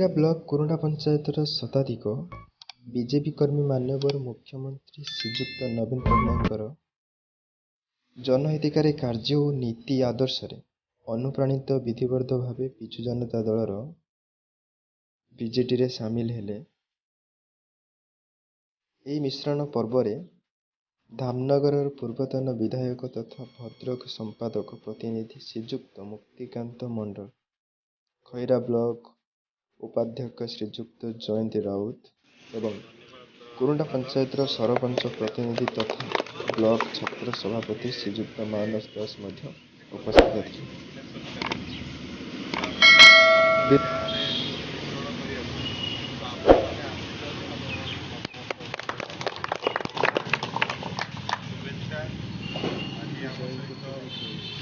Khaira block କୁରୁଣ୍ଡା ପଞ୍ଚାୟତର ଶତାଧିକ BJP କର୍ମୀ ମାନ୍ୟବର ମୁଖ୍ୟମନ୍ତ୍ରୀ ଶ୍ରୀଯୁକ୍ତ ନବୀନ ପଟ୍ଟନାୟକଙ୍କର ଜନହିତକାରୀ କାର୍ଯ୍ୟ ଓ ନୀତି ଆଦର୍ଶରେ ଅନୁପ୍ରାଣିତ ବିଧିବଦ୍ଧ ଭାବେ ବିଜୁ ଜନତା ଦଳର ବିଜେଡ଼ିରେ ସାମିଲ ହେଲେ। ଏହି ମିଶ୍ରଣ ପର୍ବରେ ଧାମନଗରର ପୂର୍ବତନ ବିଧାୟକ ତଥା ଭଦ୍ରକ ସମ୍ପାଦକ ପ୍ରତିନିଧି ଶ୍ରୀଯୁକ୍ତ ମୁକ୍ତିକାନ୍ତ ମଣ୍ଡଳ, ଖଇରା ବ୍ଲକ ଉପାଧ୍ୟକ୍ଷ ଶ୍ରୀଯୁକ୍ତ ଜୟନ୍ତୀ ରାଉତ ଏବଂ କୁରୁଣ୍ଡା ପଞ୍ଚାୟତର ସରପଞ୍ଚ ପ୍ରତିନିଧି ତଥା ବ୍ଲକ ଛାତ୍ର ସଭାପତି ଶ୍ରୀଯୁକ୍ତ ମାନସ ଦାସ ମଧ୍ୟ ଉପସ୍ଥିତ ଥିଲେ। ଶୁଭେଚ୍ଛା। ଆଜି ଆମ ସହିତ